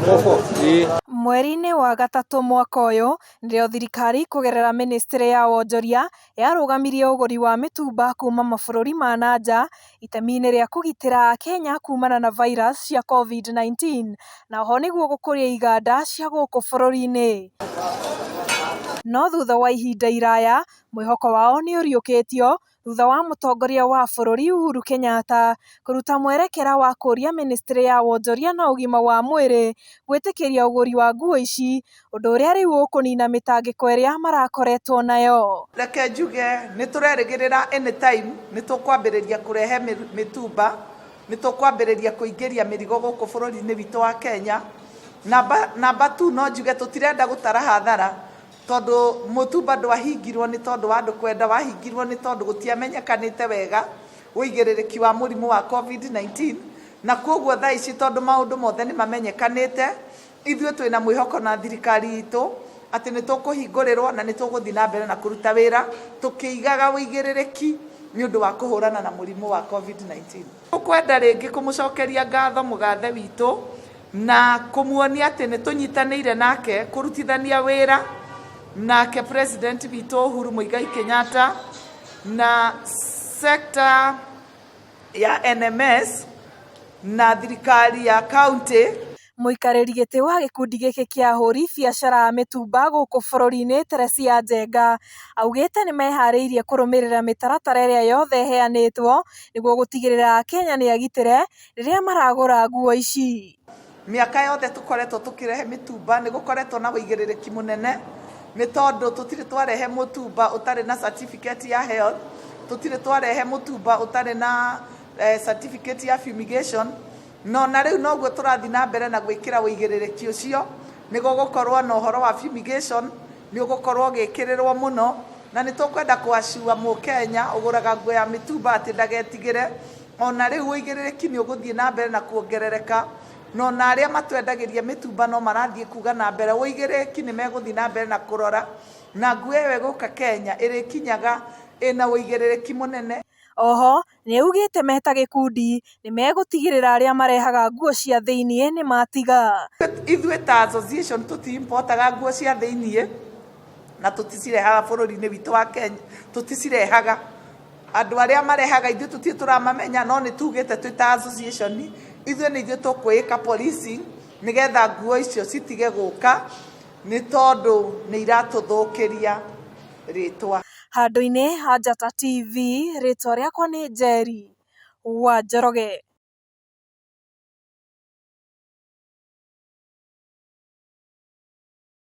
Mweri-inĩ wa gatatũ mwaka ũyũ, nĩrĩo thirikari kũgerera mĩnĩstrĩ ya wonjoria yarũgamirie ũgũri wa mĩtumba kuma mabũrũri ma na nja itemi-inĩ rĩa kũgitĩra akenya kumana na virus cia Covid-19 na oho nĩguo gũkũria iganda cia gũkũ bũrũri-inĩ. No thutha wa ihinda iraya, mwĩhoko wao nĩ ũriũkĩtio thutha wa mũtongoria wa bũrũri Uhuru Kenyatta kũruta mwerekera wa kũũria mĩnĩstrĩ ya wonjoria na ũgima wa mwĩrĩ gwĩtĩkĩria ũgũri wa nguo ici, ũndũ ũrĩa rĩu ũkũnina mĩtangĩko ĩrĩa marakoretwo nayo. Reke njuge nĩ tũrerĩgĩrĩra anytime nĩ tũkwambĩrĩria kũrehe mĩtumba, nĩ tũkwambĩrĩria kũingĩria mĩrigo gũkũ bũrũri-inĩ witũ wa Kenya. Namba 2 no njuge tũtirenda gũtara hathara tondũ mũtumba ndwahingirwo nĩ tondũ wa andũ kwenda, wahingirwo nĩ tondũ gũtiamenyekanĩte wega ũigĩrĩrĩki wa mũrimũ wa Covid-19, na koguo thaa ici tondũ maũndũ mothe nĩ mamenyekanĩte, ithuĩ twĩna mwĩhoko na thirikari itũ atĩ nĩ tũkũhingũrĩrwo na nĩ tũgũthiĩ na mbere na kũruta wĩra tũkĩigaga ũigĩrĩrĩki nĩ ũndũ wa kũhũrana na mũrimũ wa Covid-19. Tũkwenda rĩngĩ kũmũcokeria ngatho mũgathe witũ na kũmuonia atĩ nĩ tũnyitanĩire nake kũrutithania wĩra nake president witũ Uhuru Muigai Kenyatta na sector ya NMS na thirikari ya county. Mũikarĩri gĩtĩ wa gĩkundi gĩkĩ kĩa ahũri biacara a mĩtumba gũkũ bũrũri-inĩ Teresia Njenga augĩte nĩmeharĩirie kũrũmĩrĩra mĩtaratara ĩrĩa yothe ĩheanĩtwo nĩguo gũtigĩrĩra akenya nĩ agitĩre rĩrĩa maragũra nguo ici. Mĩaka yothe tũkoretwo tũkĩrehe mĩtumba nĩ gũkoretwo na ũigĩrĩrĩki mũnene nĩ tondũ tũtirĩ twarehe mũtumba ũtarĩ na certificate ya health, tũtirĩ twarehe mũtumba ũtarĩ na certificate ya fumigation, no na rĩu noguo tũrathiĩ na mbere na gwĩkĩra ũigĩrĩrĩki ũcio nĩ gũgũkorwo na ũhoro wa fumigation nĩ ũgũkorwo ũgĩkĩrĩrwo mũno na nĩ tũkwenda kũacua mũkenya ũgũraga nguo ya mĩtumba atĩ ndagetigĩre ona rĩu ũigĩrĩrĩki nĩ ũgũthiĩ na mbere na kuongerereka no na arĩa matwendagĩria mĩtumba no marathiĩ kuga na mbere ũigĩrĩrĩki nĩ megũthiĩ na mbere na kũrora na nguo ĩyo ĩgũka Kenya ĩrĩkinyaga ĩna ũigĩrĩrĩki mũnene. Oho nĩaugĩte meta gĩkundi nĩmegũtigĩrĩra arĩa marehaga nguo cia thĩiniĩ nĩmatiga. Ithuĩ ta association tũti-importaga nguo cia thĩiniĩ na tũticirehaga bũrũri-inĩ witũ wa Kenya, tũticirehaga. Andũ arĩa marehaga ithuĩ tũtirĩ tũramamenya, no nĩ tugĩte twĩ ta association ithuĩ nĩ ithuĩ tũkwĩĩka policing nĩgetha nguo icio citige gũka nĩ tondũ nĩ iratũthũkĩria rĩtwa. Handũ-inĩ ha Njata TV, rĩtwa rĩakwa nĩ Njeri wa Njoroge.